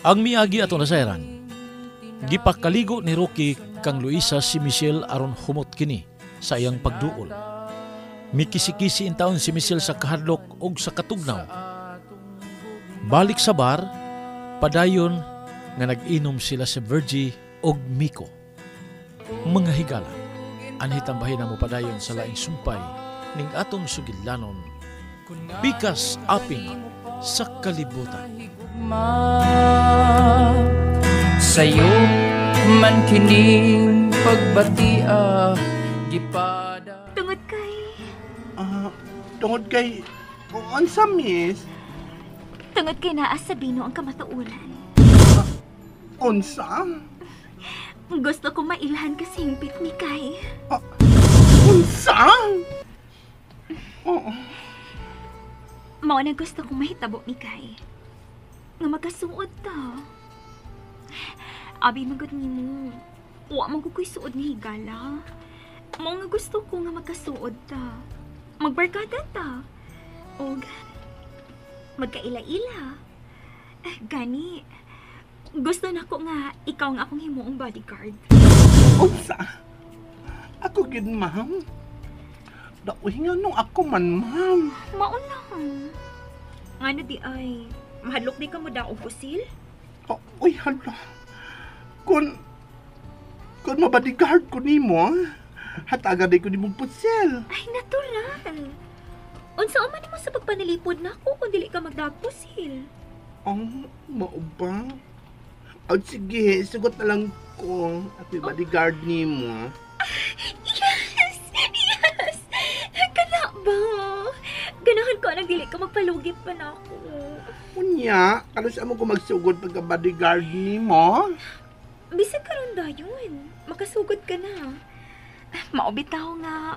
Ang miagi ato nasayran, gipakaligo ni Rocky kang Luisa si Michelle aron humot kini sa iyang pagduol. Mikisi-kisi in taon si Michelle sa kahadlok og sa katugnaw. Balik sa bar, padayon nga nag-inom sila si Virgie og Miko. Mga higala, anhi tambahin na mo padayon sa laing sumpay ning atong sugilanon, pikas aping sa kalibutan. Sa'yo man kining pagbatia gipada. Tungod kay tungod kay unsa, miss? Tungod kay naa sa Bino ang kamatuoran. Unsa? Gusto ko mailhan ka singpit ni Kai. Unsa? Oo. Mao na gusto kong mahitabo ni Kai. Nga magkasuod ta. Abi magod nimo. Wa man ko ko'y suod ni higala. Mao nga gusto ko nga magkasuod ta. Magbarkada ta. Og magkaila-ila. Gani, gusto na ko nga ikaw nga akong himuong bodyguard. Unsa? Ako gid, ma'am. Daoy nga nung ako man, ma'am. Mao lang. Ngano di ay, mahadlok di ka mo daog pusil? Oh, uy, hala. Kung mabodyguard ko nimo, hatagan di ko nimo pusil. Ay, natural. Unsa man nimo sa pagpanalipod nako kung dili ka magdaog pusil? Oh, mao ba? Oh, sige, sugot na lang ko. Ako'y bodyguard nimo. Yes! Yes! Kana ba? Ganahan ko nang dili ka magpalugit pa na ako. Unya, karon sa mo ko magsugod pagka bodyguard nimo? Bisag karon dayon, makasugod ka na. Maubitaw nga,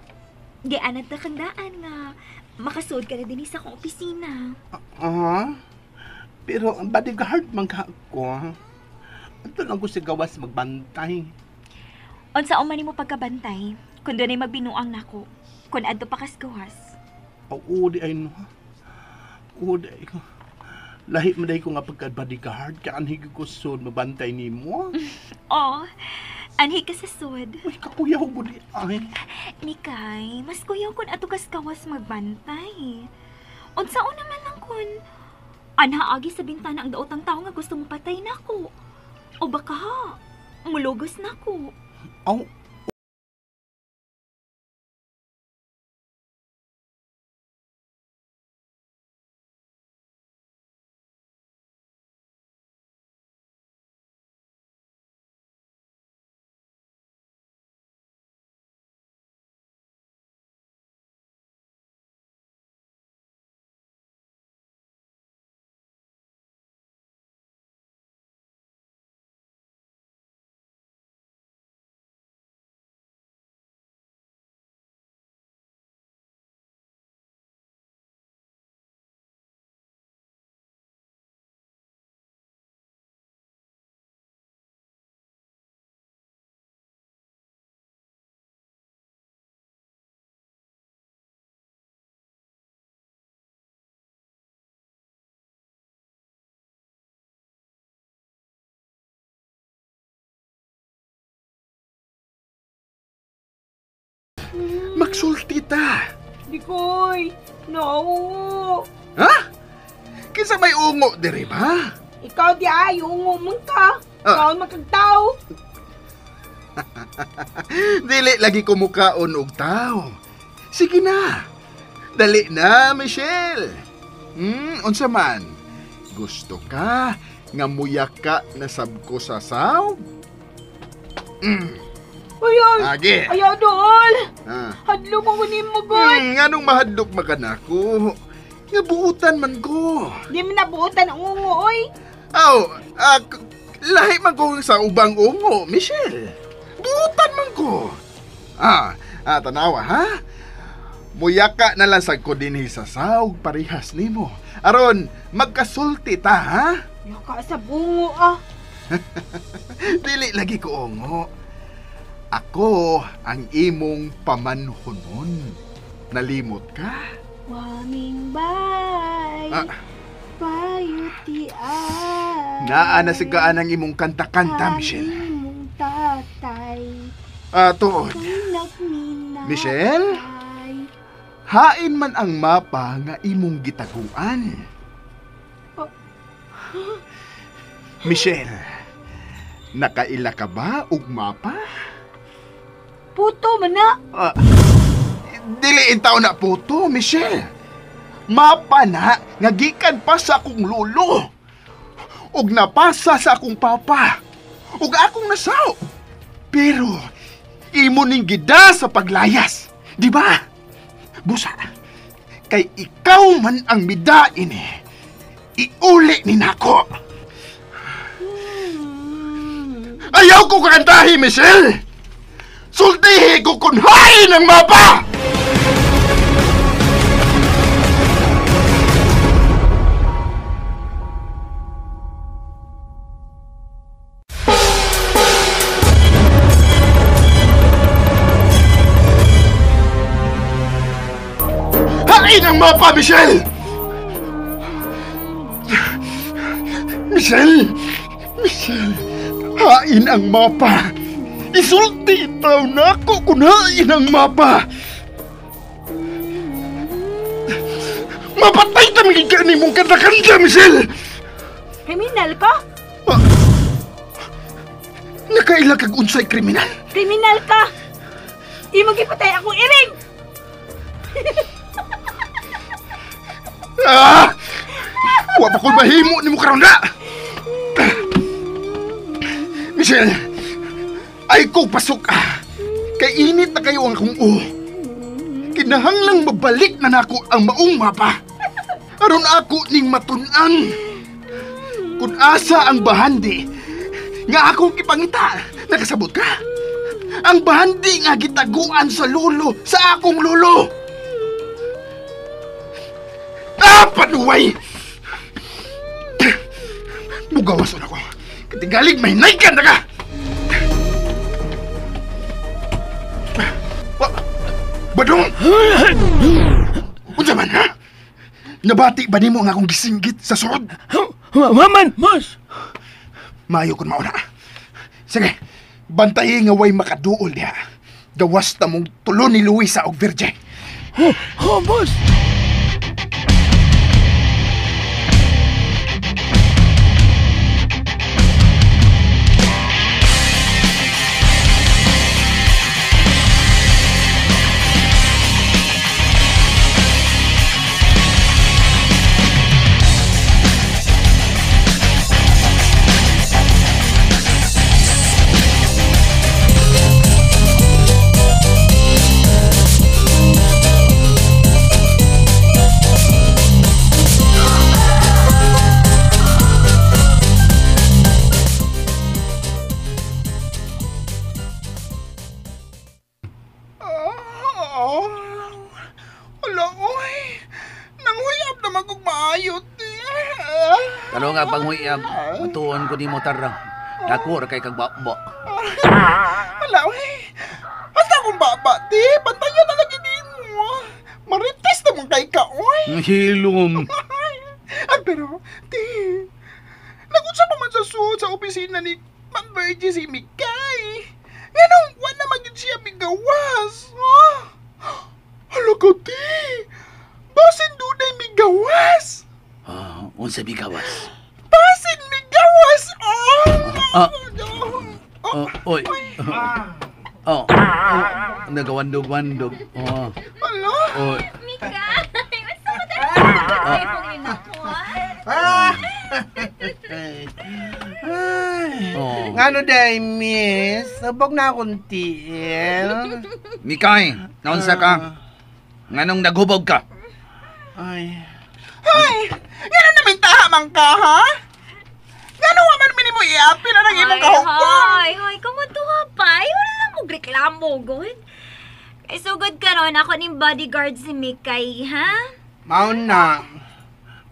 gianad na kang daan nga, makasugod ka na din sa akong opisina. Pero ang bodyguard man ka ako. Ato lang ko sa gawas magbantay. Unsa man nimo pagkabantay, kun dunay magbinuang nako, kun adto pa kas gawas. Oo, di ay no. Oo, di ay ko. Lahi man day ko nga pagka-bodyguard, kaya anhi ko sud mabantay nimo. Oh, anhi ka sa sud. Uy, kakuyaw ko di ay. Mikay, mas kuyaw kun ato kas gawas magbantay. Unsaon naman lang kun anha agi sa bintana ang daotang tao nga gusto mo patay nako. O baka mulugos nako. Aw, Magsulti ta. Dikoy, naungo. Ha? Kinsa may ungo diri ba? Ikaw di ay, ungo man ka. Ah. Ikaw makagtaw. Dili lagi ko mukaon og tao. Sige na. Dali na, Michelle. Unsa man? Gusto ka nga muyaka na sab ko sa saw? Ayaw, Agi. ayaw dool. Ah. Hadlok ko kunin mo, God. Nganong mahadlok makanako? Nga buutan man ko. Di man nabuutan ang ungo, oy. Aw, lahi man ko sa ubang ungo, Michelle. Buutan man ko. Tanawa, ha? Muyaka na lang sad ko dinhi sa saog parihas nimo. Aron, magkasulti ta, ha? Yaka sa bungo, ah. Dili lagi ko ungo. Ako ang imong pamanhunon. Nalimot ka? Waming bay. Ah. Bay. Sayutian. Naa na sigaan ang imong kanta-kanta, Michelle. Ang imong tatay. Tuod. Michelle? Hain man ang mapa nga imong gitaguan. Oh. Michelle, nakaila ka ba og mapa? Puto man na. Dili intaw na puto, Michelle. Mapa na nga gikan pa sa akong lolo. Og napasa sa akong papa. Og akong nasaw. Pero imo ning gida sa paglayas, di ba? Busa, kay ikaw man ang midain eh. Iuli ni nako. Ayaw ko kakantahi, Michelle! Sultihi ko kung hain ang mapa! Hain ang mapa, Michelle! Michelle! Michelle! Hain ang mapa! Isulti itaw na ako kung hain ang mapa! Mapatay tamigin ka ni mong kanta-kanta, Michelle! Kriminal ka? Nakaila kag unsay kriminal? Kriminal ka! Imong gipatay akong iring! Ah! Wa pa ko'y mahimo nimo karon na! Michelle, ay ko pasok ah. Kay init na kayo ang akong uho. Kinahanglang mabalik na nako ang maong mapa. Aron ako ning matun-an. Kung asa ang bahandi nga akong ipangita, nakasabot ka? Ang bahandi nga gitaguan sa lolo, sa akong lolo. Ah, panuway! Mugawason ako. Katigalig may naikan na ka! Badong! Unsa man, ha? Nabati ba nimo ang akong gisinggit sa sod? Maman, mas! Maayo kun mauna. Sige, bantayi nga way makaduol diha. Gawas ta mong tulo ni Luisa og Virgin. Oh, boss! Kano nga panghuyab, matuon ko ni mo tara. Dako ra kay kag baba. Ala oy. Basta akong baba ti, bantayan na lagi nimo. Marites na mong kay ka oy. Hilom. Ah, pero ti, nagunsa pa man sa suod sa opisina ni Ma'am Virgie si Mikay. Nganong wala man gyud siya migawas. Oh. Hala ka ti. Basin dunay migawas. Unsa migawas? Basin migawas. Oh. Oy. Oh. Nagawandog-wandog. Oh. Hala. Oy. Mikay, basta mo Oh. Ngano day, miss? Sabog na akong tiil. Mikay, naunsa ka? Nganong naghubog ka? Ay. Hoy! Ngano namin tahamang ka, ha? Ngano wa man minimo iapil ang imong kahugpong? Hoy, hoy, kumutuha pa. Ay, wala lang mong reklamo, god. Kay sugod karon ako ning bodyguard si Mikay, ha? Maon na.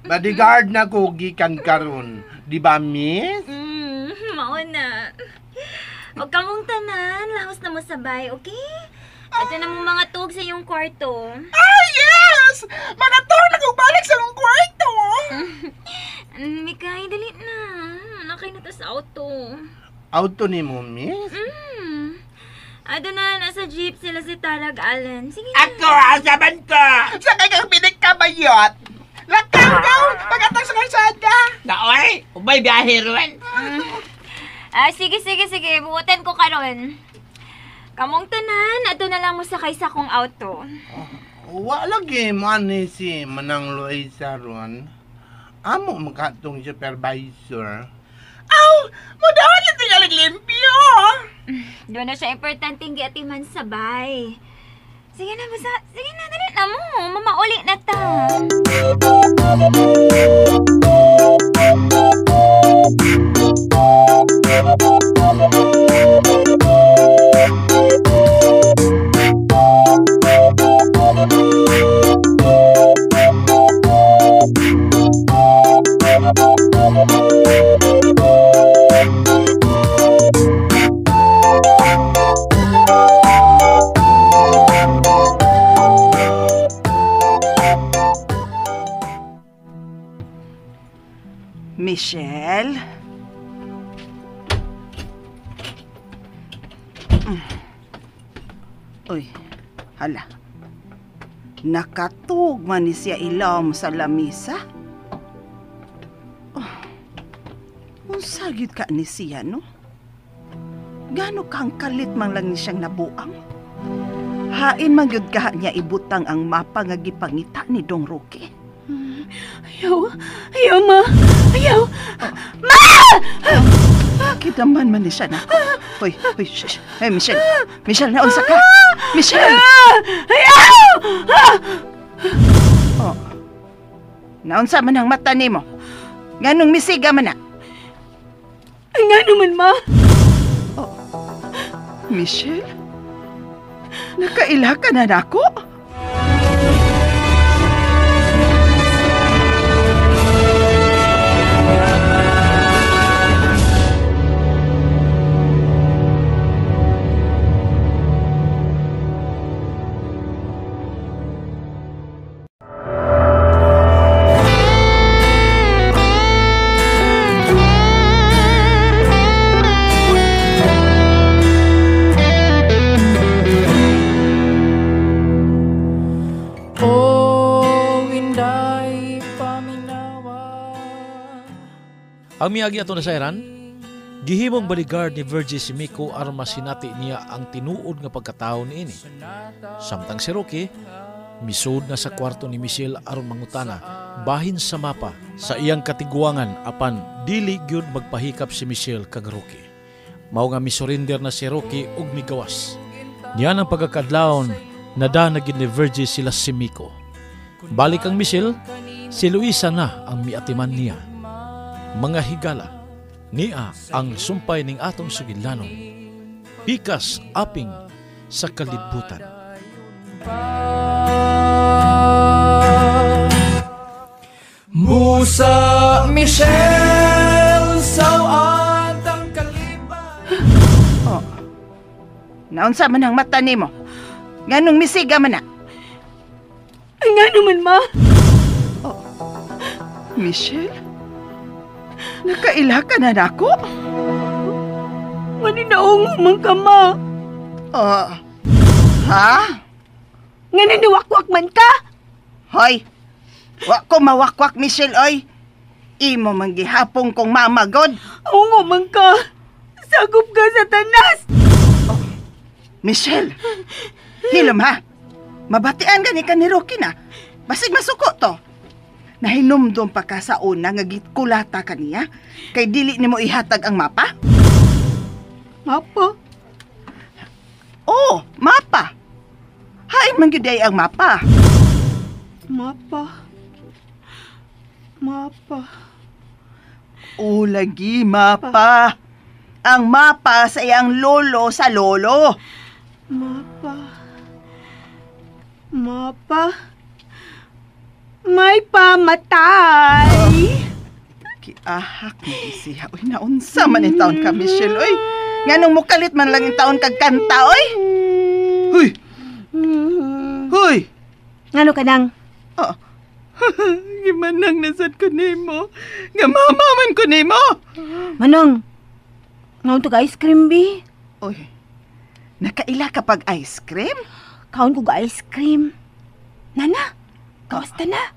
Bodyguard na ko gikan karon. Di ba, miss? Maon na. Huwag ka mong tanan. Lahos na mo sabay, okay? Ito na mong mga tug sa iyong kwarto. Ay, yes! Mga tug na kong balik sa iyong kwarto! Auto ni mo, miss? Ado na, nasa jeep sila si Tarag Allen. Sige na. Ako, asaban ko! Sakay kang pinik ka, bayot! Lakaw daw! Pag-atang sa kalsada! Naoy, ubay biyahe ron. Sige, sige, sige. Buutan ko karon. Kamong tanan, ato na lang mo sakay sa akong auto. Wa lagi man ni si Manang Luisa ron. Amo makatong supervisor. Aw! Mudawan lang tingalig limpyo! Doon na siya importanteng giatiman sabay. Sige na, basta. Sige na, dali na mo. Mamauli na ta. Michelle? Uy, hala. Nakatug man ni siya ilawom sa lamisa. Oh, unsa gyud ka ni siya, no? Gano kang kalit man lang ni siyang nabuang? Hain man gyud ka niya ibutang ang mapa nga gipangita ni Dong Roque. Ayaw, ayaw ma, ayaw. Ma! Kita man man ni siya na. Hoy, hoy, shush. Hey, Michelle. Michelle, naunsa ka? Michelle! Ayaw! Oh. Naunsa man ang mata nimo? Nganong misiga man na? Nga naman, ma. Oh. Michelle? Nakaila ka na nako? Ang miagi ato na sayran, gihimong bodyguard ni Virgie si Miko aron masinati niya ang tinuod nga pagkatao niini. Samtang si Rocky, misud na sa kwarto ni Michelle aron mangutana bahin sa mapa sa iyang katiguangan apan dili gyud magpahikap si Michelle kag Rocky. Mao nga misurrender na si Rocky ug migawas. Niya ang pagkakadlawon nada na gid ni Virgie sila si Miko. Balik ang Michelle, si Luisa na ang miatiman niya. Mga higala, niya ang sumpay ning atong sugilanon. Pikas aping sa kalibutan. Musa Michelle sawat ang kalipay. Oh. Naunsa man ang mata nimo? Nganong misiga man na? Nga naman, ma. Oh. Michelle? Nakaila ka na nako? Maninaong man ka, ma. Ha? Nga naniwakwak man ka? Hoy, wa ko mawakwak, Michelle, oy. Imo man gihapong kong mamagod. Oo man ka. Sagup ka sa tanas. Oh, Michelle, hilom ha. Mabatian gani ka ni Rocky na. Basig masuko to. Nahinumdum pa ka sa una nga gikulata ka niya kay dili nimo ihatag ang mapa? Mapa? Oo, mapa. Hain man gyud ay ang mapa. Mapa. Mapa. O lagi mapa. Ang mapa sa iyang lolo sa lolo. Mapa. Mapa. May pamatay. Kiahak ni siya. Uy, naunsa man yung taon ka, Michelle. Uy, nganong mukalit man lang yung taon kag kanta, uy. Huy. Huy. Ngano ka nang? Oh. Gimanang nasad ko nimo. Nga mama man ko nimo. Manong, Ngaon to ice cream, bi? Oy, nakaila ka pag ice cream? Kaon ko ice cream. Nana, kawasta na.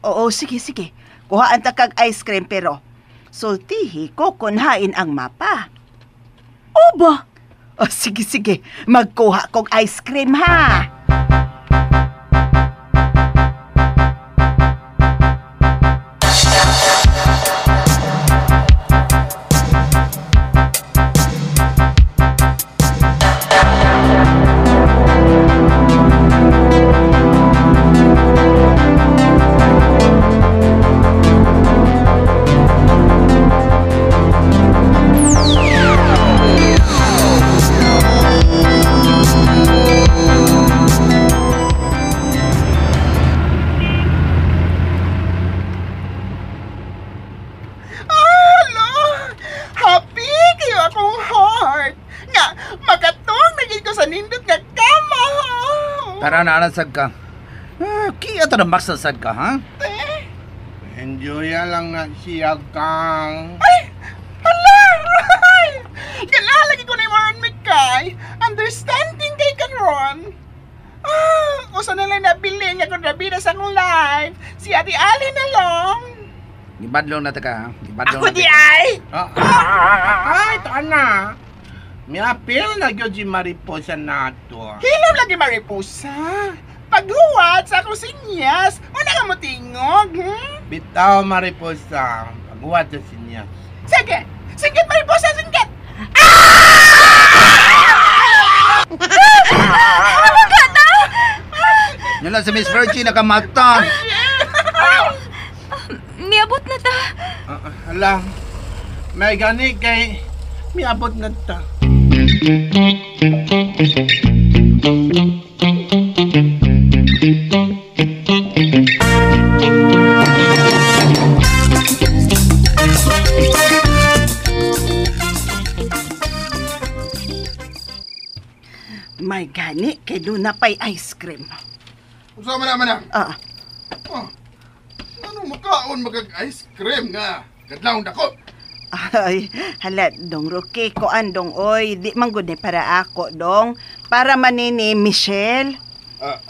Oo, sige, sige. Kuhaan ta kag ice cream pero sultihi ko kun hain ang mapa. O ba? O, sige, sige. Magkuha kog ice cream, ha? Tara na sad ka. Kiya ta na maksasad ka, ha? Enjoy lang na siya kang. Ay! Hala! Ay! Galalagi ko na yung Ron Mikay. Understanding kay kan Ron. Ah, usa na lang nabili nga kung nabida sa akong life. Si Ate Ali na lang. Gibadlong na ta ka, ha? Gibadlong ako di ay! Ay, ito na. Miapil na gyud si Mariposa nato. Hilom lagi Mariposa. Paghuwat sa akong sinyas, wala ka mo tingog, Bitaw Mariposa, paghuwat sa sinyas. Sige, singkit Mariposa, singkit! Ah! Gata! Yan lang si Miss Virgie, nakamata. Miabot na ta. Hala, may gani kay miabot na ta. May gani kay doon na pa'y ice cream. Unsa man naman ang? Ah. Oh, ano makaon magag-ice cream nga? Kadlawng dako. Ay, hala, dong Rocky, koan dong, oy, di man gud ni para ako, dong. Para manini, Michelle. Ah,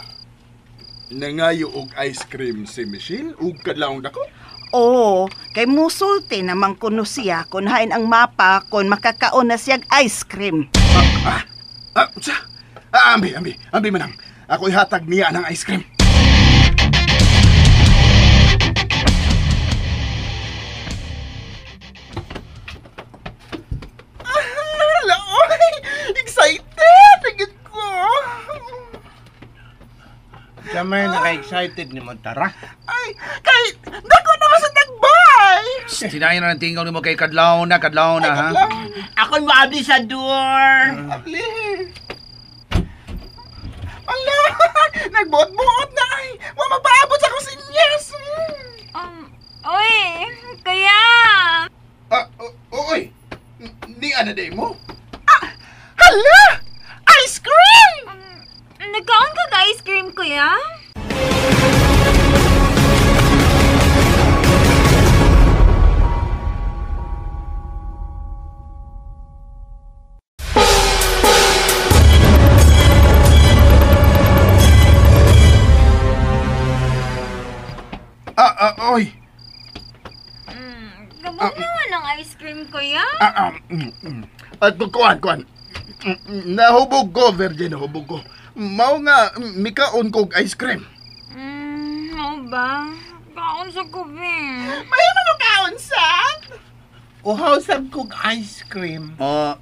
nangayo og ice cream si Michelle ug kadlawng dako? Oo, kay musulti naman kuno siya kun hain ang mapa kun makakaon na siyag ice cream. Unsa? Ambi, ambi manang. Ako ihatag niya ng ice cream. Hala, oy! Excited! Nagit ko! Siya may naka-excited ni mo, tara. Ay, kay... Dako naman sa tagbay! Sinayin na ng tingog ni mo kay kadlaw na, ha? Ako'y maabli sa door! Abli! Ala! Nagbuot-buot na ay! Wa magpaabot sa akong sinyas! Oy! Kaya! Oy! Ni ano day mo? Ah! Hala! Ice cream! Nagkaon ka ka ice cream, kuya? Oy! Gabog naman ang ice cream, kuya. At kuan. Nahubog ko, Virgin, nahubog ko. Mao nga, mikaon kog ice cream. Mao ba? Kaon sa kubi. Mahimo mo kaon sa? Uhaw sad kog ice cream. Oh,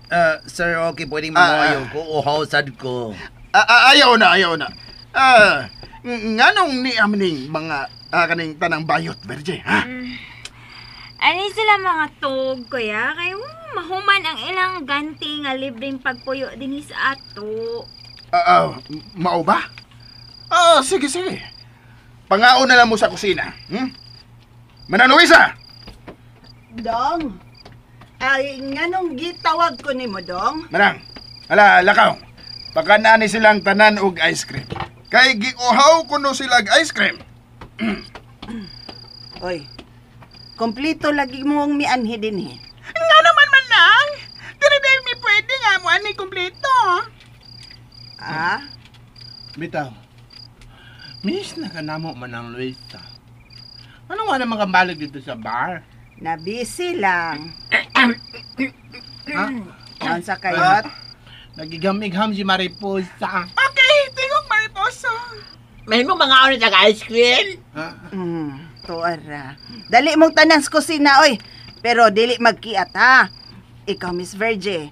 sir, okay, pwedeng mangayo ko. Uhaw sad ko. Ayaw na, ayaw na. Nganong ni amning mga kaning tanang bayot, Virgin, ha? Ani sila mga tog, kuya? Kay mahuman ang ilang ganti nga libreng pagpuyo dinhi sa ato. Mao ba? Sige, sige. Pangaon na lang mo sa kusina. Manang Luisa! Dong! Ay, nganong gitawag ko nimo, Dong? Manang, hala, lakaw. Pakanani silang tanan og ice cream. Kay giuhaw kuno sila og ice cream. Oy, kompleto lagi mong mianhi dinhi. Nga naman, Manang! Dili Ha? Bitaw. Miss na ka namo Manang Luisa. Ano nga naman kang balik dito sa bar? Na busy lang. Ha? Unsa kayot? Nagigam-igham si Mariposa. Okay, tingog Mariposa. May mo mga ulit ang ice cream? Tuara. Dali mong tanan sa kusina, oy. Pero dili magkiat, ha? Ikaw, Miss Virgie.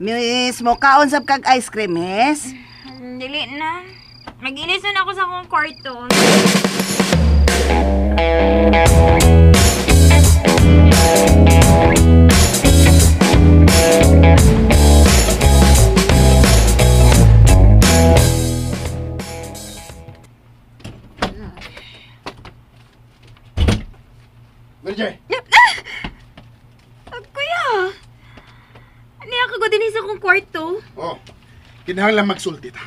Miss, mo kaon sab kag ice cream, miss? Dili na. Mag-ilis na ako sa akong kwarto. Virgie! Kuya! Ano ako ko din sa akong kwarto? Oh, kinahanglan magsulti ta.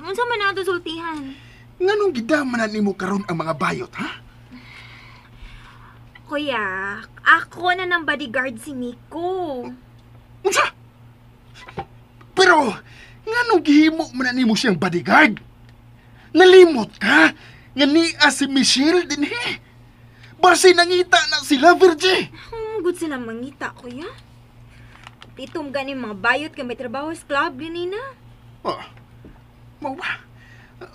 Unsa man na ato sultihan? Nganong gidamanan nimo karon ang mga bayot, ha? Kuya, ako na ng bodyguard si Miko. Unsa? Pero, nganong gihimo man na nimo siyang bodyguard? Nalimot ka? Nga niya si Michelle dinhi. Basi nangita na sila, Virgie. Good sila mangita, kuya. Pitom gani mga bayot kay may trabaho sa club ganina. Oh, mao ba?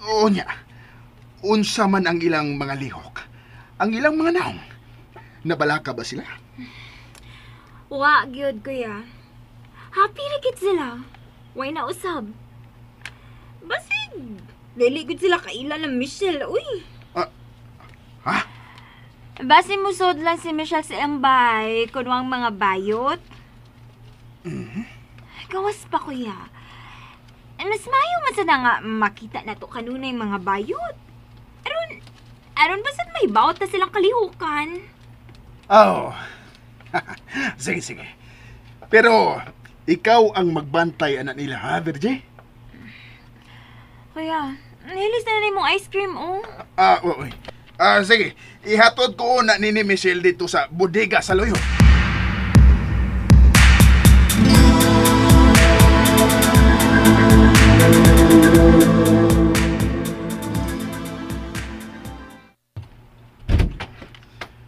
Oo niya. Unsa man ang ilang mga lihok, ang ilang mga naong. Nabalaka ba sila? Wa gyud, kuya. Happy ra gid sila. Way na usab. Basig dili gud sila kaila ng Michelle, uy. Ha? Basi musod lang si Michelle sa iyang bay, kunwang mga bayot. Gawas pa, kuya. Mas maayo man sana nga makita na to kanunay mga bayot. Aron basta't may bawat na silang kalihukan. Oh. Sige, sige. Pero, ikaw ang magbantay anak nila, ha, Virgie? Kuya, nahilis na na mong ice cream, oh. Uy. Sige. Ihatod ko na ni Michelle dito sa bodega sa Loyo.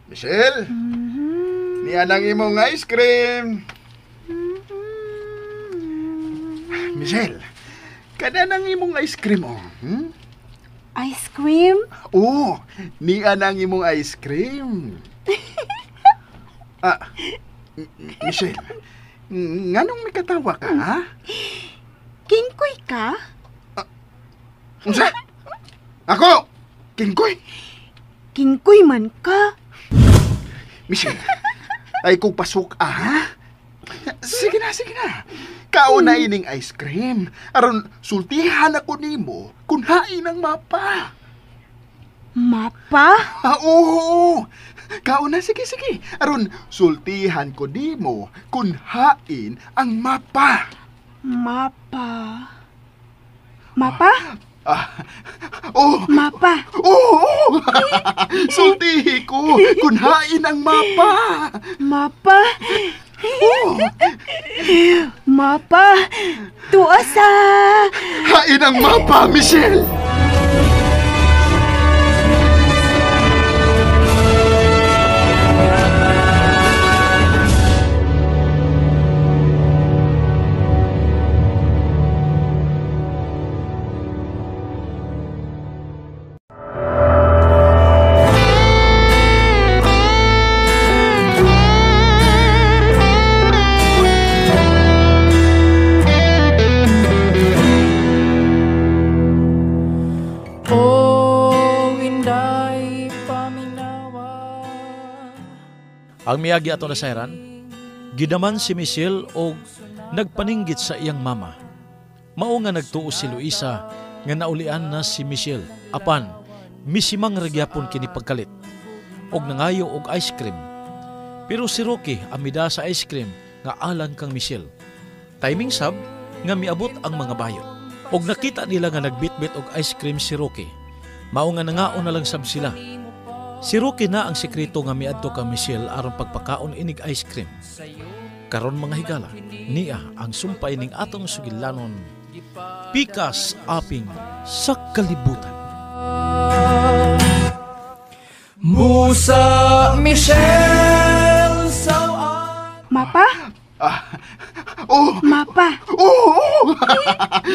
Michelle, niya nang imong ice cream. Michelle, kada nang imong ice cream, oh. Hmm? Ice cream? Oo, niya nang imong ice cream. Michelle, nganong mikatawa ka, ha? Kingkoy ka? Unsa? Ako? Kingkoy? Kingkoy man ka. Michelle, ay kung pasok, ha? Sige na, sige na. Kaon na ining ice cream. Aron sultihan ako nimo kung hain ang mapa. Mapa? Oo. Kaon na, sige, sige. Aron sultihan ko nimo kung hain ang mapa. Mapa. Mapa? Oh. Mapa. Oo. Sultihi ko kung hain ang mapa. Mapa? Oh. Mapa. Tuwa sa... Hain ang mapa, Michelle! Ang miyagi ato na sayran, gidaman si Michelle og nagpaninggit sa iyang mama. Mao nga nagtuo si Luisa nga naulian na si Michelle. Apan, misimang ragyapon kini pagkalit og nangayo og ice cream. Pero si Rocky amida sa ice cream nga alang kang Michelle. Timing sab nga miabot ang mga bayot. Og nakita nila nga nagbitbit og ice cream si Rocky. Mao nga nangaon na lang sab sila. Si Rocky na ang sekreto nga miadto ka Michelle aron pagpakaon inig ice cream. Karon mga higala, niya ang sumpay ning atong sugilanon, pikas aping sa kalibutan. Musa Michelle sa Mapa? Oh. Mapa. Oo. Oh,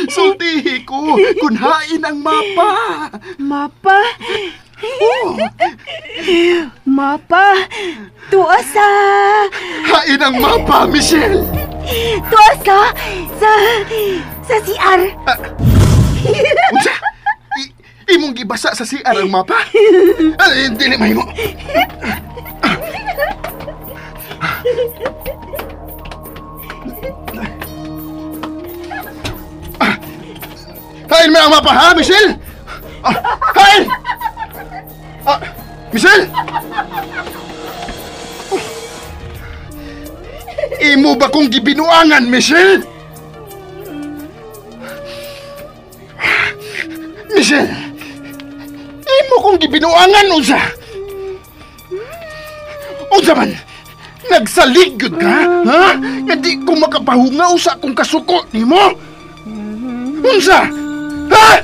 sultihi ko kun hain ang mapa. Mapa. Oh. Mapa. Tuwa sa hain ang mapa, Michelle. Tuwa sa sa CR. Unsa? Imong gibasa sa CR ang mapa? Ay, dili mahimo. Hain mo ang mapa, ha, Michelle? Hain! Michelle! Imo ba kong gibinuangan, Michelle? Michelle! Imo kong gibinuangan, unsa? Unsa man? Nagsalig yun ka, ha? Nga di ko makapahungaw sa akong kasuko nimo? Unsa? Ha?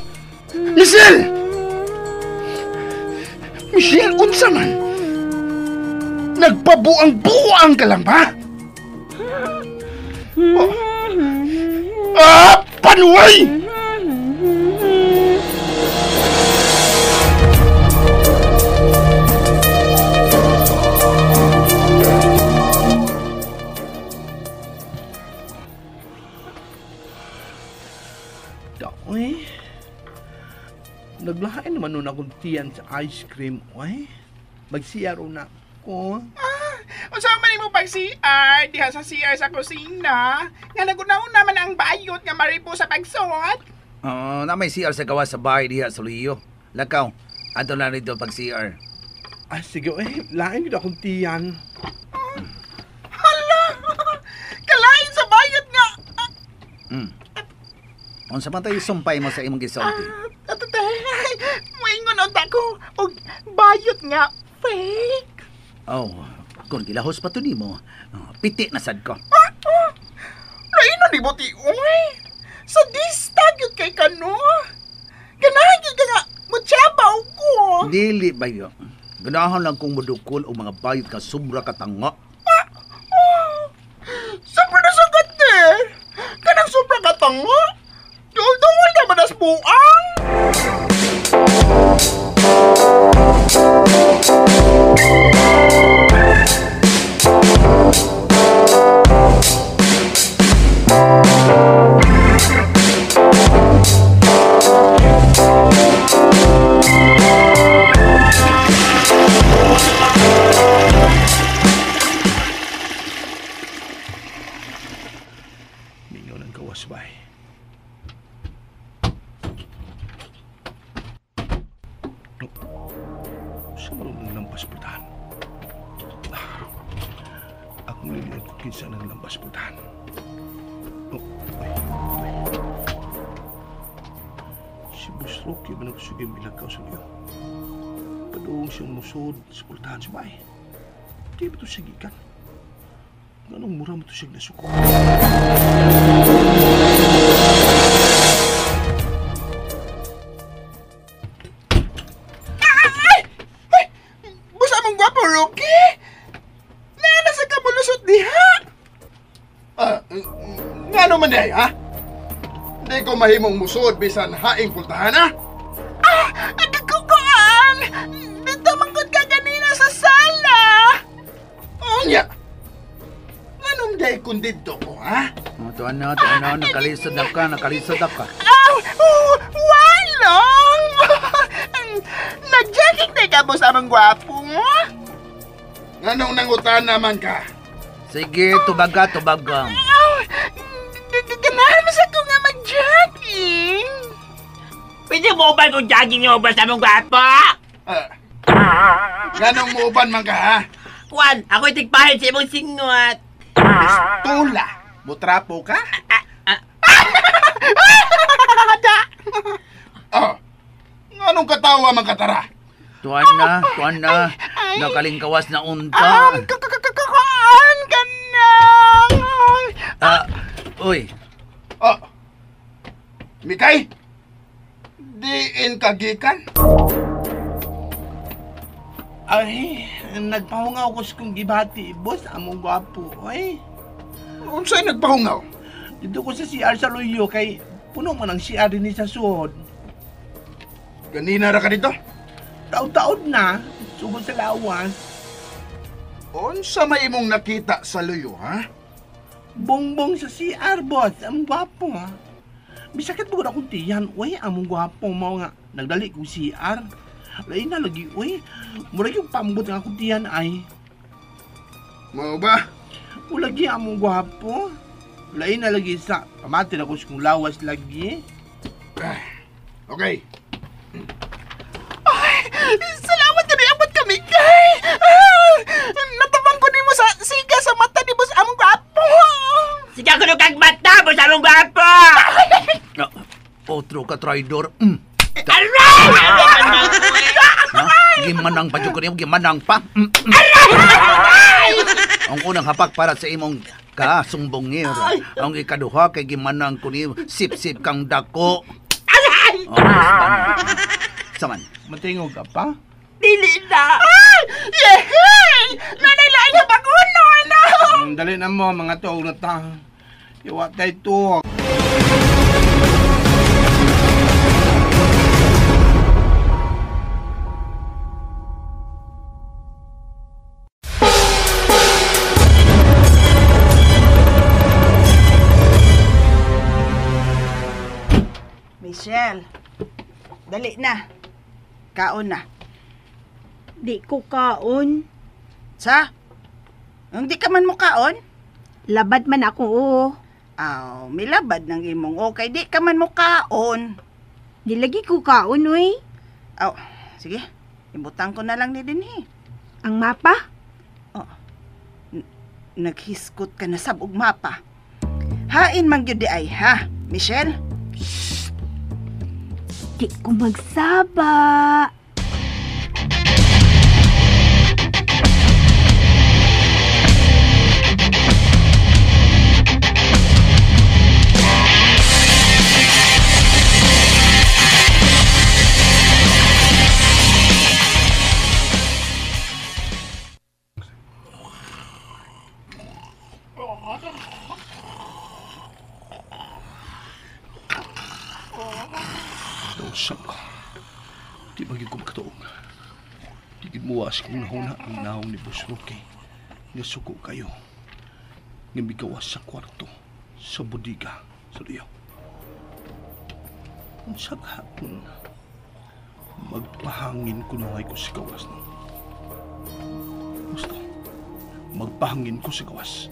Michelle! Michelle, unsa man? Nagpabuang-buang ka lang ba? Oh. Ah! Panuway! Uy, naglain naman nun akong tiyan sa ice cream, uy. Mag-CR na ko. Unsa man nimo pag CR diha sa CR sa kusina? Nga nagunaon naman ang bayot nga maribo sa pagsuot. Oo, na may CR sa gawa sa bahay diha sa Luyo. Lakaw, ato na rito pag CR. Ah, sige, uy, lain gid akong tiyan. Hala! Kalain sa bayot nga. Unsa man tayo sumpay mo sa imong gisulti? Ato te, moingon unta ko og bayot nga fake. Oh, kung gilahos pa to nimo, piti na sad ko. Lain na ni buti, uy. Sa dista gyud kay kano. Ganahan gyud ka nga motsabaw ko. Dili bayo. Ganahan lang kong modukol og mga bayot ka sobra katanga. Sobra na sa gate. Kanang sobra katanga. Duol-duol naman as buang. Mingaw ng gawas, bay. Sa marunong lampas putahan. Akong liliot ko kinsa ng lampas putahan. Oh, ay, ay. Si Boss Rocky ba nagsugi milakaw sa liyo? Padung siyang musod sa pultahan sa bahay. Di ba ito siya gikan? Anong mura mo ito siya nasuko? Ngano man day, ha? Di ko mahimong musod bisan haing pultahan, ha? Ah! Nagkukuan! Dito manggod ka kanina sa sala! Unya! Nganong day kung dito ko, ha? Oh, tuan na, nakalisod na ka, nakalisod na ka. Ah! Walong! Nag-jogging na ka, boss amang gwapo. Nganong nangutan naman ka? Sige, tubaga, tubaga. Ganahan mo sa ko nga mag-jogging. Pwede mo ba kung jogging niyo ba sa mong gwapo? Ganong muuban man ka, ha? Kwan, ako'y tigpahin sa imong singot. Pistola! Mutrapo ka? Oh, nganong katawa man katara? Tuan na, tuan na. Nakalingkawas na unta. Kuan ka nang. Uy. Oh. Mikay. Diin kagikan. Ay, nagpahungaw ko sa kong gibati, boss. Among gwapo, ay. Unsay nagpahungaw? Dito ko sa CR sa Luyo kay puno man ang CR din sa suod. Ganina ra ka dito? Taod-taod na, sugod sa lawas. Unsa may imong nakita sa Luyo, ha? Bongbong sa CR, boss. Among gwapo, ha? Bisakit mo akong tiyan, uy, among gwapo mao nga nagdali kong CR. Lain na lagi, uy. Murag yung pambot nga akong tiyan ay. Mao ba? Ulagi among gwapo. Lain na lagi sa pamati na ko sa kong lawas lagi. Okay. Ay, salamat ka niabot kami kay. Natabang ko nimo sa siga sa mata ni boss among gwapo. Siga ko kag mata, boss among gwapo. Otro ka traidor. Aray! Gimanang pa jud ko nimo, gimanang pa. Ang unang hapak para sa imong kasumbongir. Ang ikaduha kay gimanang ko nimo, sip-sip kang dako. Aray! Oh, saman. Matingog ka pa? Dili na. Ay! Yehey! Nanay lain na bagunon! Dali na mo mga tuog na ta. Iwa tayo tuog. Michelle, dali na. Kaon na. Di ko kaon. Sa? Ang di ka man mo kaon? Labad man ako, oo. Aw, milabad ng imong okay. Di ka man mo kaon. Di lagi ko kaon, uy. Aw, sige. Ibutang ko na lang ni dinhi. Ang mapa? Oh. Naghiskot ka na sab og mapa. Hain man gyud di ay, ha, Michelle? Shh. Di ko magsaba. Nausap ko. Di ba ko makatuong. Di gid muwas kong nahuna ang naong ni Boss Roque. Nga suko kayo. Nga migawas sa kwarto. Sa bodega. Sa Luyo. Unsa hapon. Magpahangin ko na ko sa gawas. No? Gusto. Magpahangin ko sa gawas.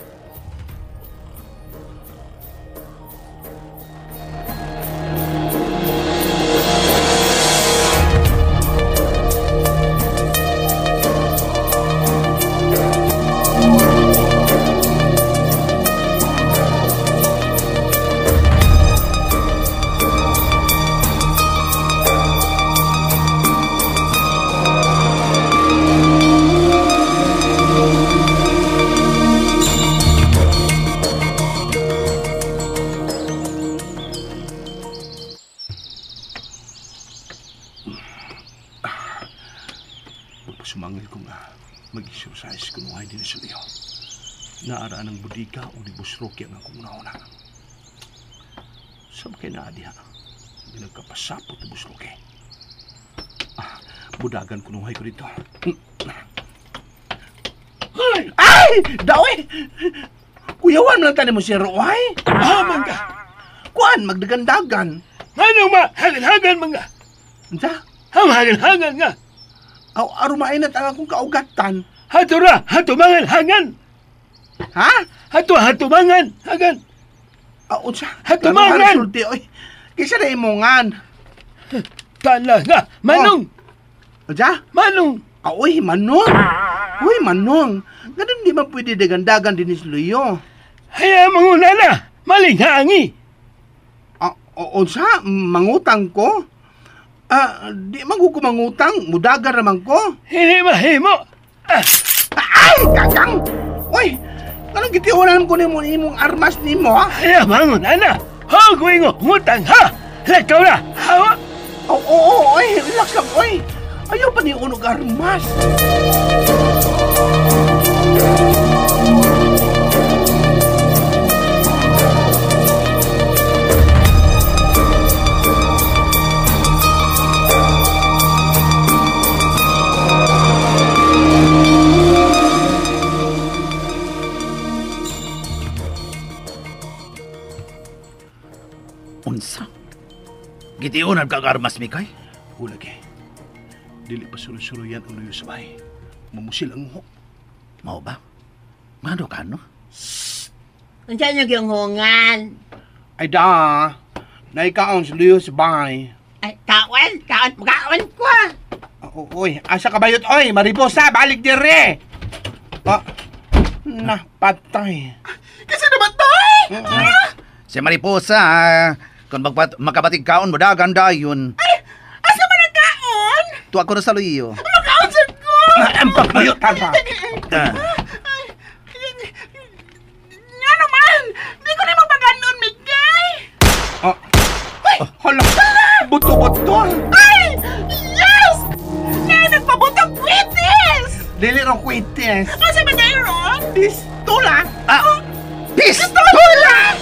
Sumangil ko nga, mag-exercise ko nung ay din sa liyo. Naaraan ang bodega o ni Boss Roque ang akong una-una. Saan kayo naadi ha? Hindi nagkapasapot ni Boss Roque. Ah, budagan ko nung ay ko dito. Ay! Ay! Daw eh! Kuyawan man lang tani mo si Roy. Ah, mangga! Kuan, magdagandagan. Ano ma? Hagan-hagan mangga. Unsa? Hagan-hagan nga. Aw, arumain at ang akong kaugatan. Hato ra, hatumangan, hangan. Ha? Hato, hatumangan, hagan. Aw, unsa? Hatumangan! Sulti, oy. Kisa na imongan. Talaga, manong. Oh. Unsa? Manong. Aw, oy, manong. Uy, manong. Ganun di man pwede dagandagan din is luyo. Haya manguna na, maling hangi. Unsa? Mangutang ko? Di man ko mangutang, mudagar naman ko. Hindi mahimo. Ay, kakang! Uy, Anong gitiunan ko nimo imong armas nimo, ha? Ay, mangon, ana. Hogoy ngo, ngutang, ha? Lakaw na, ha? Oo, oy, relax lang, oy. Ayaw pa ni unog armas. Unsa? Gitiunan kag armas, Mikay? Hulagi. Dili pa suruy-suruyan ang luyo sa bahay. Mamusil ang uhok. Mao ba? Mano ka, no? Unsa niyo gyung hungan? Ay da, naikaon sa luyo sa bahay. Ay, kaon, kaon, kaon ko. Oy, asa ka bayot, oy, Mariposa, balik dire. Ah, na, patay. Kasi namatay! Si Mariposa, kung makabatig kaon mo, dagan dayon. Ay, asa man ang kaon? Tuwa ko na sa luyo. Makaon sa ko! Ang pagbayot, tata. Nga naman! Di ko na mapaganon, Mikay! Ah, ay, hala! Buto-buto! Ay! Yes! Nay, nagpabutong kwitis! Dili raw kwitis. Asa man tayo ron? Pistola! Ah! Pistola!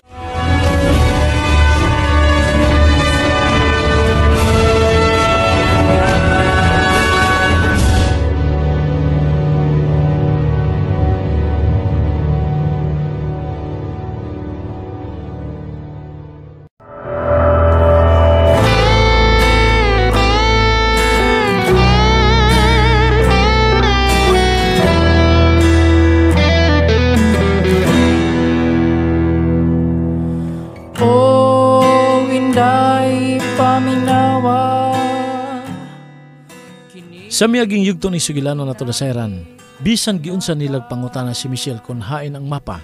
Sa miyaging yugto ni Sugilano na tulasayran, bisan giunsa nilag pangutana si Michelle kung hain ang mapa,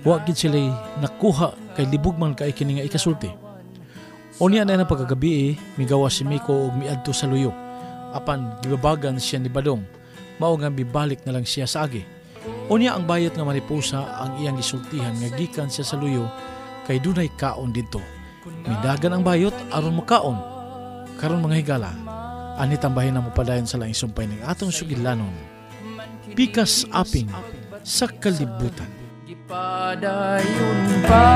wa gid sila'y nakuha kay libog man kay kini nga ikasulti. Unya na pagkagabi, migawa si Miko og miadto sa luyo. Apan gibabagan siya ni Badong, mao nga bibalik na lang siya sa agi. Unya ang bayot nga Mariposa ang iyang gisultihan nga gikan siya sa luyo kay dunay kaon didto. Midagan ang bayot aron mokaon. Karon mga higala, ani tambahin na mopadayon sa laing sumpay ng atong sugilanon. Pikas aping sa kalibutan. Gipadayon pa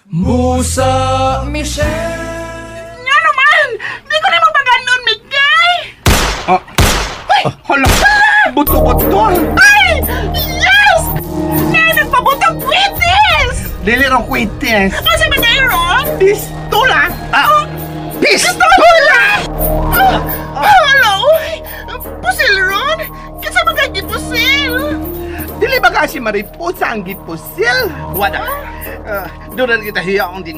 Musa Michelle. Nga naman! Di ko na mapaganon, Mikay! Ah, ay, hala! Buto-buto! Ay! Yes! Nay, nagpabutong kwitis! Dili raw kwitis. Asa man tayo ron? Pistola! Ah! Pistola! Hala, oy! Pusil ron? Kinsa man kay gipusil? Dili ba kasi Mariposa ang gipusil? Wala. Doon na kita hiyaon din.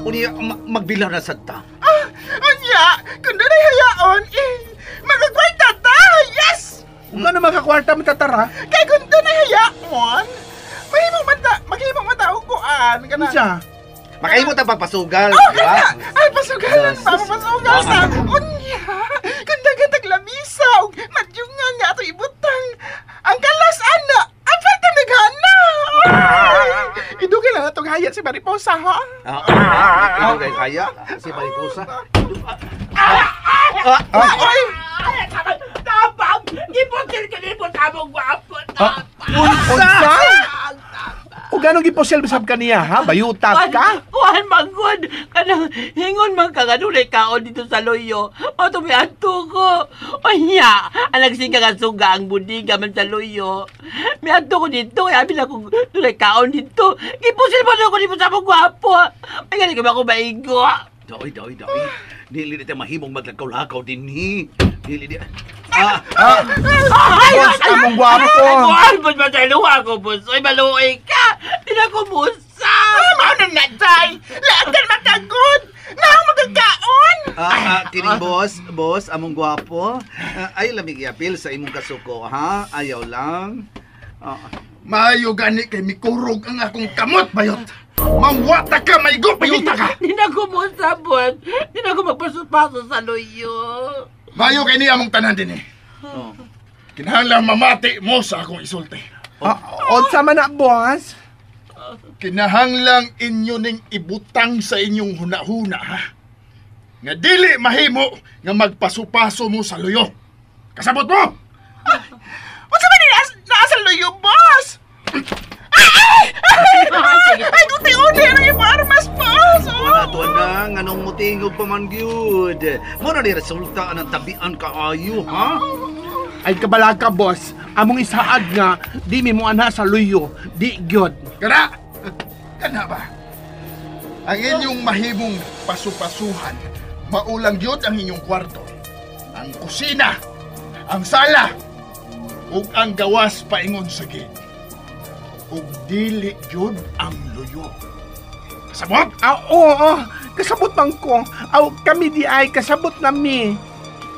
Unya, magbilaw na sad ta. Ah, unya, kung doon ay hayaon, eh, magkakwarta ta! Yes! Kung ano magkakwarta matatara? Kay kung doon ay hayaon, maghimo man ta og kuan. Unsa? Makahimo ta pagpasugal, oh, di ba? Ay, pasugalan ta, pasugal ta. Unya, kung daghan tag lamisa og madyungan nga ato ibutang. Ang kalas ana, ang falta naghana. Idugay lang atong hayat si Mariposa, ha? Idugay kaya si Mariposa. Oy! Tapang! Gipusil ka nimo tamong gwapo. Unsa? O ganong gipusil bisab kaniya, ha? Bayuta ka? Kuan manggod! Kanang hingon man ka nga dunay kaon dito sa luyo. O tumiadto ko. O niya, ang nagsiga nga suga ang budiga man sa luyo. Miadto ko dito, kaya abi na kung dunay kaon dito. Gipusil man ako dito sa mong gwapo. Ay gani ka ba ako maigo? Doy, doy, doy. Dili na mahimong maglakaw-lakaw din ni. Dili di. Boss, among gwapo. Ay, boss, masaluha ko, boss. Ay, maluoy ka. Di na ko musa. Mao na na, Jai. Laatan matagod. Naang magkakaon. Kining boss, boss, among gwapo. Ay, lamig iapil sa imong kasuko, ha? Ayaw lang. Maayo gani kay mikurog ang akong kamot, bayot. Mangwata ka, maigo, bayota ka. Di na ko musa, boss. Di na ko magpaso-paso sa luyo. Maayo kay niya among tanan din eh. Oh. Kinahanglan mamati mo sa akong isulti. Unsa man na, boss? Kinahanglang inyo ning ibutang sa inyong huna-huna, ha? Nga dili mahimo nga magpaso-paso mo sa luyo. Kasabot mo? Unsa man ni naa sa luyo, boss? Ay! Ay, unti-unti ang imong armas, boss! Ato na, nganong mutingog pa man gyud. Mo na ni resulta ang tabian kaayo, ha? Ay kabalaka, boss. Among isaad nga di mi mo anha sa luyo, di gyud. Kana! Kana ba? Ang inyong mahimong pasupasuhan, maulang gyud ang inyong kwarto, ang kusina, ang sala, ug ang gawas paingon sa gate. Ug dili gyud ang luyo. Kasabot? Oo, kasabot man ko. Aw, kami di ay kasabot na mi.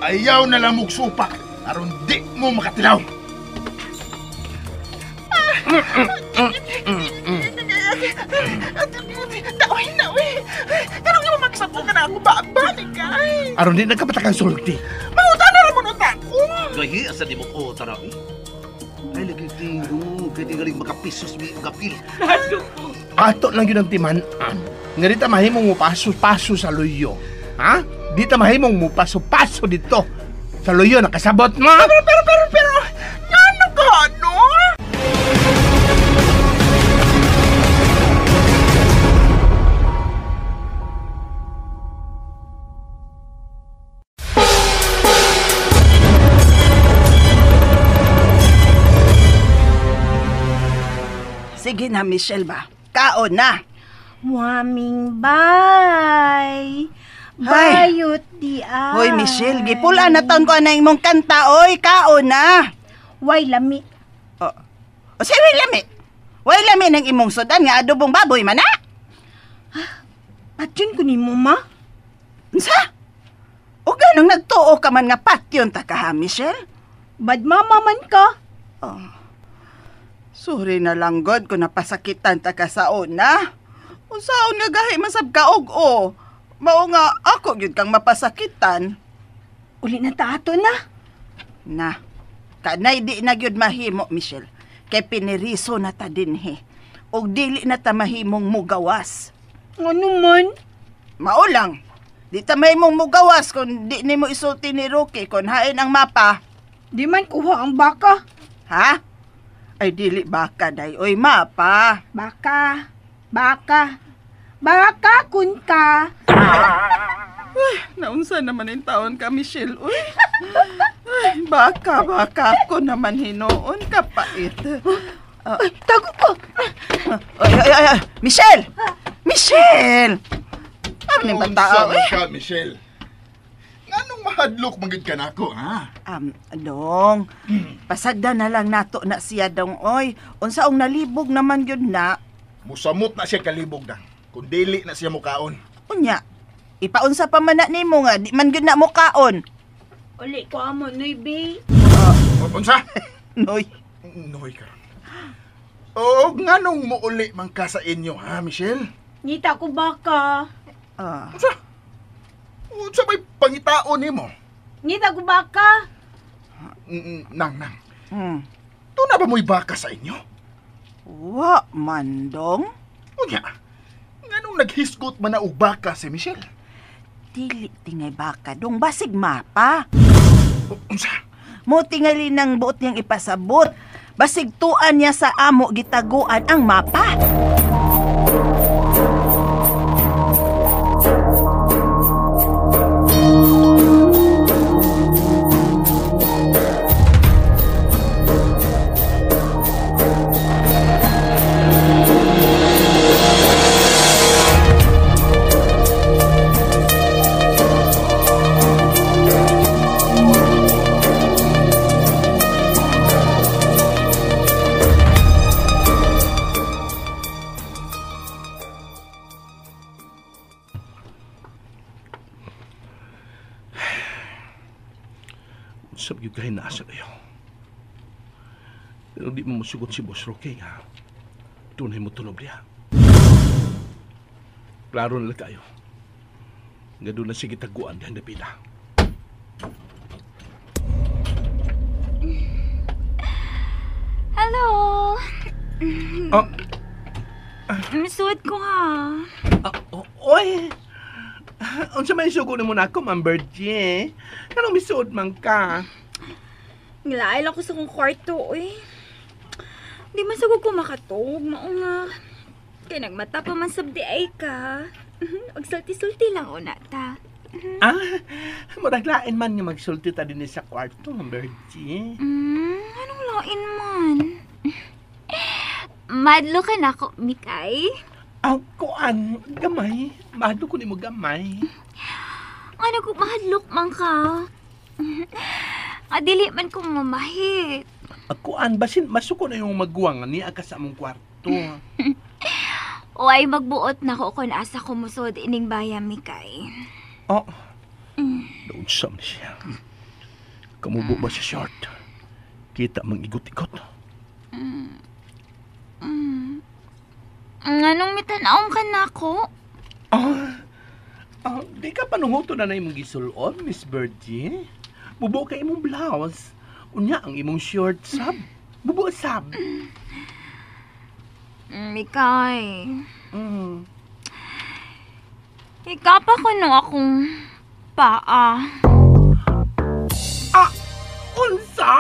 Ayaw na lang mong supak aron di mo makatilaw. Naoy, naoy. Kanong imo magsabot ka na ako ba-balik ay. Aron di nagkapatakan sulti. Manguta na ramon unta ko. Gahi asa di mo ko tara. Ay lagi tingo, kay tingaling makapisos mi kapil. Ato lang yun ang timan-an. Nga di ta mahimong mupaso-paso sa luyo. Ha? Di ta mahimong mupaso-paso dito. Sa luyo, nakasabot mo? Pero, ngano ka, no? Sige na, Michelle ba? Kaon na. Muaming bye. Bayot di ay. Hoy, Michelle, gipula na taon ko na imong kanta, oy, kaon na. Way lami. O, say, way lami. Way lami ng imong sudan nga adobong baboy man, ha? Patyon ko ni mo, ma. Unsa? O ganong nagtuo ka man nga patyon ta ka, ha, Michelle? Bad mama man ka. Oh. Sorry na lang, God, kung napasakitan ta ka sa una. Unsaon nga gahi man sab kaog, o. Mao nga, ako gyud kang mapasakitan. Uli na ta ato na. Na, kanay di na gyud mahimo, Michelle. Kay piniriso na ta dinhi. Og dili na ta mahimong mugawas. Ano man? Mao lang. Di ta mahimong mugawas kung di nimo isulti ni Rocky kung hain ang mapa. Di man kuha ang baka. Ha? Ay, dili baka, day. Oy, mapa. Baka. Baka. Baka kun ka. Uy, naunsa naman yung taon ka, Michelle. Uy. Ay, baka ako naman hinuon kapait. Ay, tago ko. Ay, ay, ay, ay. Michelle! Michelle! Ano yung bata? Unsa man ka, Michelle? Nganong mahadlok man gid ka nako, ha? Dong, pasagda na lang nato na siya, dong, oy. Unsaong nalibog naman yun na. Musamot na siya kalibog, dang. Kung dili na siya mukaon. Unya, ipaunsa pa man na nimo nga, di man gyud na mukaon. Uli ko amo, Noy, be. Unsa? Noy. Noy ka. O, nganong muuli man ka sa inyo, ha, Michelle? Ngita ko baka. Unsa? Unsa may pangitaon nimo? Ngita ko baka. Nang. Tuna ba mo'y baka sa inyo? Wa man, dong. Unya, nganong naghisgot man na og baka si Michelle? Dili tingay baka, dong. Basig mapa. Unsa? Mo tingali ng buot niyang ipasabot. Basig tuan niya sa amo gitaguan ang mapa. Sab gyud kahin naa sa layo. Pero di mo musugot si Boss Roque nga. Tunay mo tulob niya. Klaro na lang kayo. Nga doon na sige taguan dihang dapita. Hello. Oh. Misuod ko ha. Oy! Unsa may sugo nimo nako, Ma'am Virgie? Kanong misuod man ka? Ngilaay lang ko sa kong kwarto, oy. Di man sagod ko makatog, mao nga. Kay nagmata pa man sabdi ay ka. Og sulti-sulti lang una ta. Ah, murag lain man nga magsulti ta dinhi sa kwarto, Ma'am Virgie. Anong lain man? Madlo ka na ko, Mikay. Aw, kuan, gamay. Mahadlok ko nimo gamay. Ano kung mahadlok man ka? Adili man kong mamahit. Kuan, basin masuko na yung maguwang niya ka sa among kwarto. O ay magbuot na ko kung asa ko musod ining baya, Mikay. Oh, doon sa man siya. Kamubo ba sa short? Kita mang igot-igot. Anong mitanaom ka na ako? Di ka panunguto na na imong gisulon, Miss Virgie. Bubo ka imong blouse. Unya ang imong short sab. Bubo sab. Mikay. Ikapa ko no akong paa. Ah! Unsa?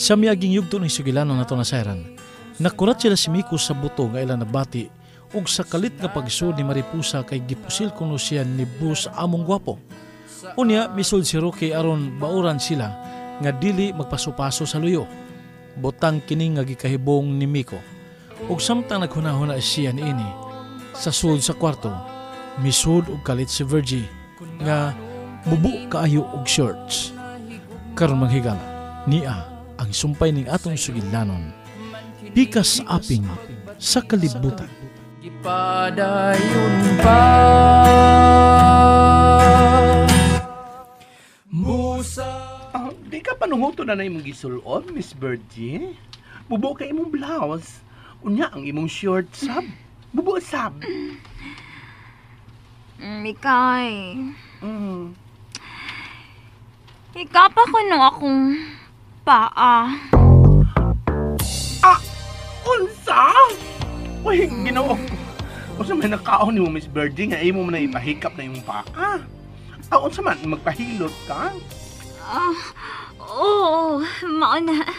Sa miaging yugto ng sugilanon nato na sayran, nakurat sila si Miko sa buto nga ilang nabati ug sa kalit nga pagsud ni Maripusa kay gipusil kuno siya ni Bus among gwapo. Unya misud si Rocky aron bauran sila nga dili magpaso-paso sa luyo. Butang kini nga gikahibong ni Miko. Ug samtang naghunahuna siya niini sa sud sa kwarto, misud og kalit si Virgie nga mubu kaayo og shorts. Karon manghigala niya ang sumpay ning atong sugilanon, pikas aping sa kalibutan. Gipadayon pa Musa. Di ka panunguto na na imong gisulon, Miss Virgie. Bubo ka imong blouse. Unya ang imong short sab. Bubo sab. Mikay. Ikapa ko no akong paa. Ah! Unsa? Uy, Ginoo ko. Unsa may nakaon nimo, Miss Virgie, nga imo man na ipahikap na imong paa? Ah, unsa man magpahilot ka? Ah, oo, mao na.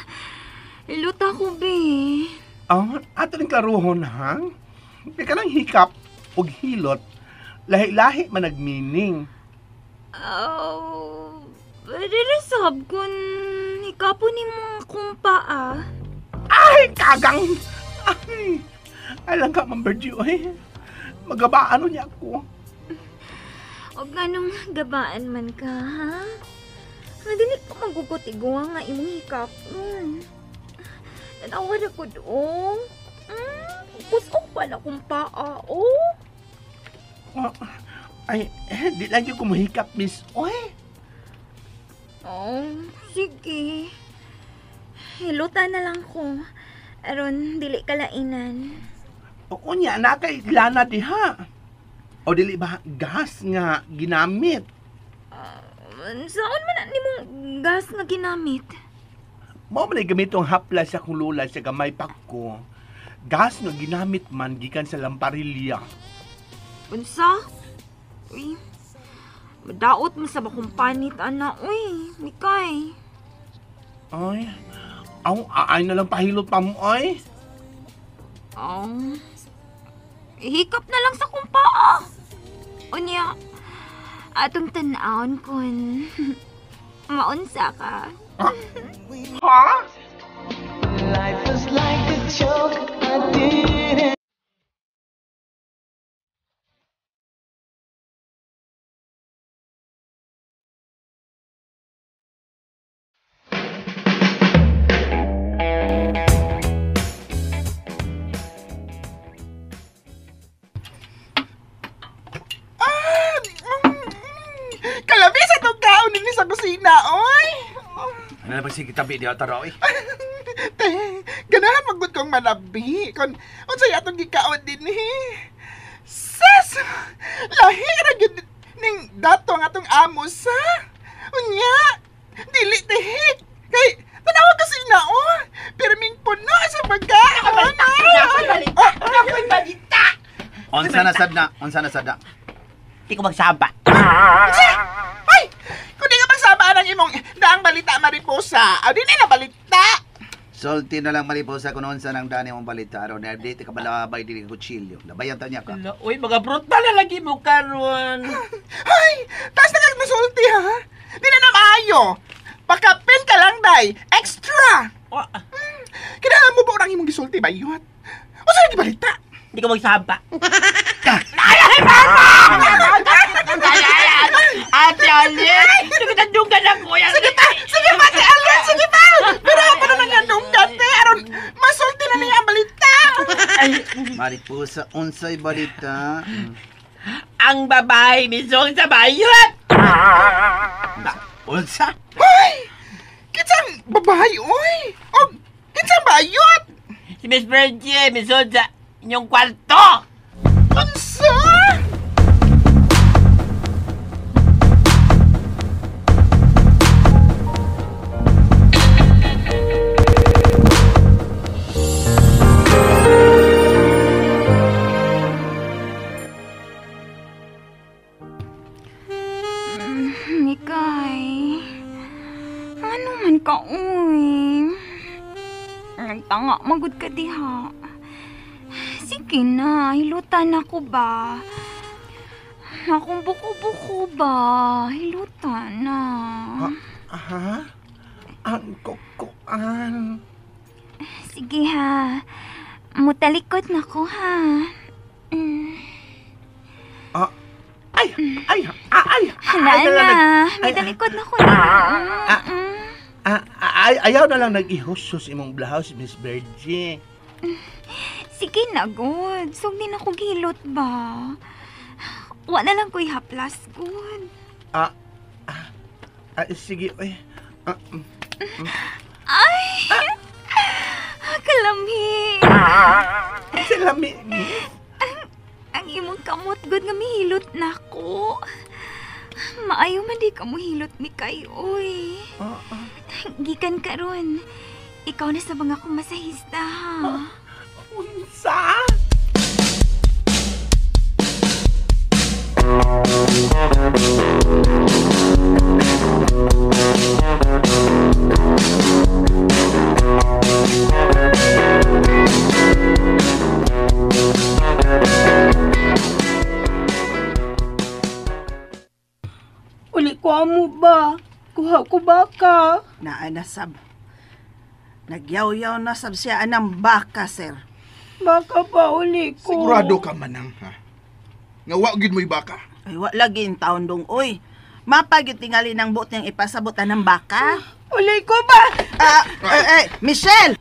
Luta ko, be. Ah, ato ning klaruhon, ha? Kay kanang hikap ug hilot, lahi-lahi man nagmining. Oh, dili sab kun hikapo nimo akong paa. Ay, kagang! Ay, alang ka, Ma'am Virgie, oy. Magabaan niya ako. O ganong gabaan man ka, ha? Dili ko magugot-iguwa nga imong hikapon. Tanawa na ko doon. Kusok pa na akong paa, oh. Ay, di lang yung kumuhikap, miss. Oy. Oh, sige. Hiluta na lang ko. Aron, dili kalainan. Oo niya, nakay lana diha. O dili ba gas nga ginamit? Saan man na nimong gas nga ginamit? Mao man ay gamitong hapla sa akong lola sa gamay pa ko. Gas nga ginamit man gikan sa lamparilya. Unsa? Uy, madaot mo sa bakong panit, ana. Uy, Mikay. Ay, aw, aay na lang pahilot pa mo, ay. Aw, hikap na lang sa kong paa. Unya, atong tan-awon kun maunsa ka. Ha? Life is like a joke, I didn't. Nalabag sige tabi diha tara oy. Te, ganahan magud kong manabi kon unsay atong gikaon dinhi. Sis! Lahi ra gyud ning dato ang atong amo sa. Unya, dili tihik. Kay tanawa kasi na oh. Pirming puno sa pagkaon. Ako'y balita. Unsa na sad na? Unsa na sad na? Di ko magsaba. Ay! Kung di ka magsaba ang imong daang balita, Mariposa. Aw, di na balita. Sulti na lang Mariposa kung unsa nang dani mong balita aron na update ka balabay dili kutsilyo. Labayan ta niya ka. Uy, mga brutal na lagi mo karon. Ay, taas na kag masulti ha. Di na maayo. Pakapin ka lang day. Extra. Kinahanglan mo ba ang imong gisulti bayot? Unsa lagi balita? Di ko magsaba. Ate Alit! Sige na dunggan ako! Sige pa! Sige pa, Ate Alit! Sige pa! Pero ako na nangandunggan, te! Aron, masulti na niya ang balita! Mariposa, unsay balita? Ang babae misong sa bayot! Unsa? Hoy! Kinsang babae, oy! O, kinsang bayot? Si Miss Virgie, misong sa inyong kwarto! Unsa? Mikay, ano man ka, uy? Nagtanga, magud ka diha. Sige na, hilutan ako ba? Akong buko-buko ba? Hilutan na. Ha? Ang kukuan. Sige ha. Mutalikod na ko ha. Ay! Ay! Ay! Hala na. May talikod na ko na. Ay, ayaw na lang nag-ihusos imong blouse, Miss Virgie. Sige na, good. Sugdi na ko gilot ba? Wala lang ko'y haplas, good. Sige, oy. Ay! Kalami! Salami! Ang imong kamot, good, nga mihilot na ko. Maayo man di ka mohilot, Mikay, oy. Gikan karon. Ikaw na sa mga akong masahista, ha? Unsa? Uli ko amo ba? Kuha ko baka. Naa na sab. Nagyaw-yaw na sab siya anang baka, sir. Baka pa uli ko. Sigurado ka manang, ha? Nga wa gyud mo'y baka. Ay, wa lagi in taon dong, oy. Mapag tingali ng buot niyang ipasabutan ng baka. Uli ko ba? Michelle!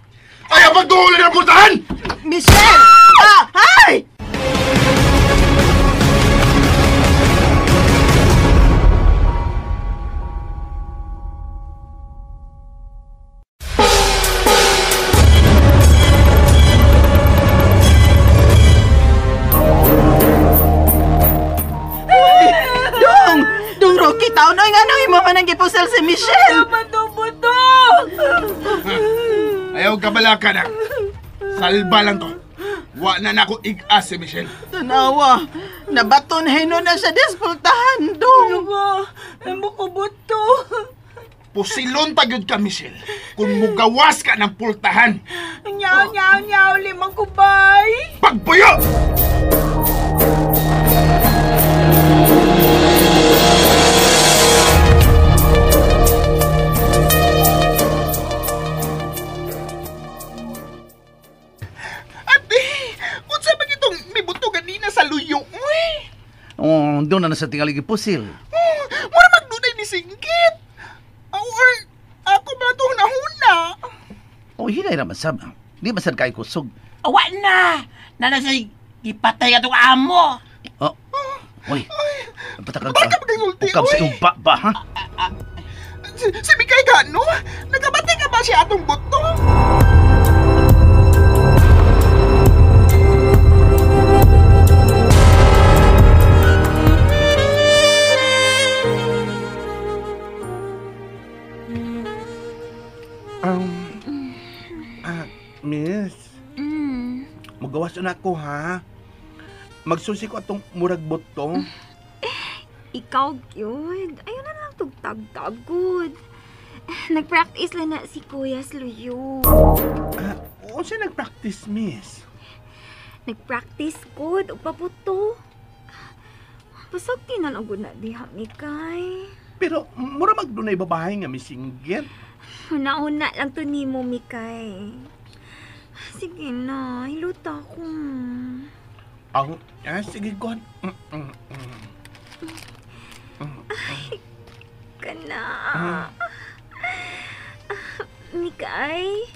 Ay, ang pagduhulin ng putahan! Michelle! Ay! Dong Rocky, taon oy nga nang imo man ang gipusel si Michelle. Buto-buto. Ayaw kabalaka na. Salba lang to. Wa na nako ig-as si Michelle. Tanawa, nabaton hino na siya dispultahan, dong. Ano ba? Buto-buto. Pusilon ta gyud ka, Michelle. Kung mugawas ka ng pultahan. Nyaw, nyaw, nyaw, limang kubay. Pagbuyo! Oh, doon na sa tingali gipusil. Mura magdunay ni singgit. Or ako ba ito nahuna? Oh, hinay naman sab. Di ba sad kay kusog? Awa na! Nana sa ipatay atong amo. Oh. Oy. Patakag Baka magkasulti, Ukam sa oy. iyong ba, ha? Si Mikay gano? Nakabati ka ba siya atong buto? Miss, magawas na ako ha. Magsusi ko atong murag buto. Ikaw, gyud. Ayun na lang tugtag-tagod. Nag-practice lang na si Kuya Sluyo. Unsa nag-practice, miss? Nag-practice gud og pabuto. Pasag tinan og na diha, Mikay. Pero mura magdunay babae nga misinggit. Una-una lang to nimo, Mikay. Sige na, hiluta ko. Sige, God. Ay, kana. Mikay,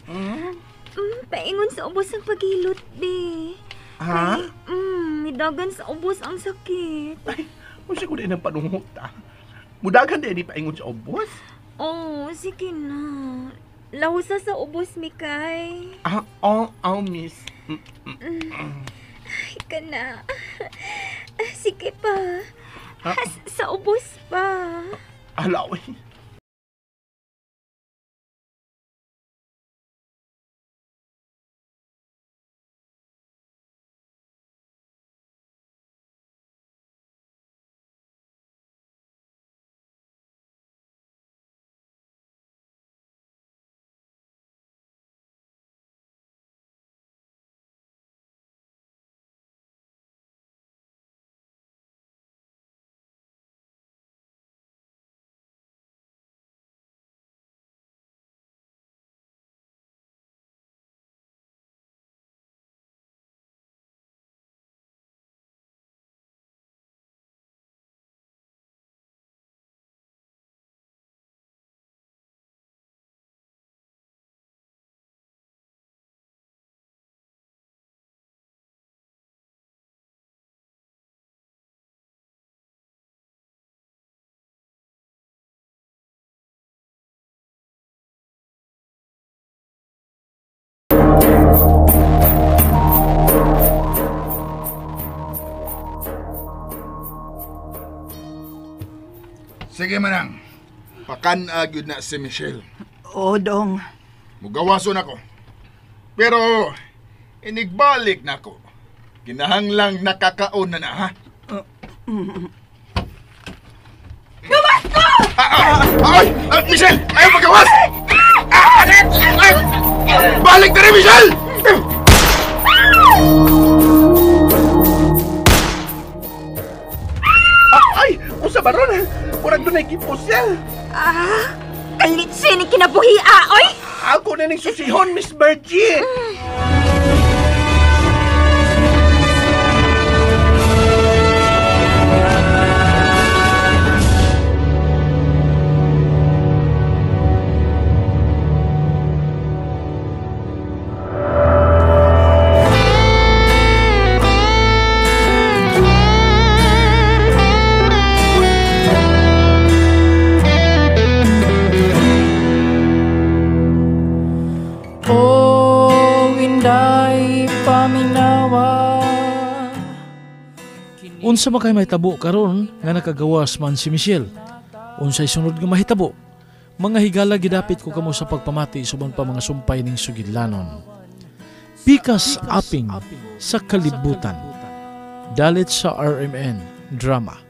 paingon sa ubos ang paghilot, be. Ha? Midagan sa ubos ang sakit. Ay, unsa ko din ang panungot, ah. Mudagan din paingon sa ubos? Oh, sige na. Lahusa sa ubos, Mikay. Miss. Ay, kana. Sige pa. Sa ubos pa. Alaw eh. Sige manang, pakan-a gyud na si Michelle. Oo, dong. Mugawason ako. Pero, inigbalik na ako. Kinahanglang nakakaon na na, ha? Gawas ko! Ay! Michelle! Ayaw magawas! Balik na rin, Michelle! Ay! Usa ba ron? Murag doon ay gipusil. Kalitsi ni kinabuhi, oy! Ako na ning susihon, Miss Virgie! Unsa man kay mahitabo karon nga nakagawas man si Michelle? Unsay sunod nga mahitabo? Mga higala gidapit ko kamo sa pagpamati suban pa mga sumpay ning sugidlanon. Pikas aping sa kalibutan. Dalit sa RMN Drama.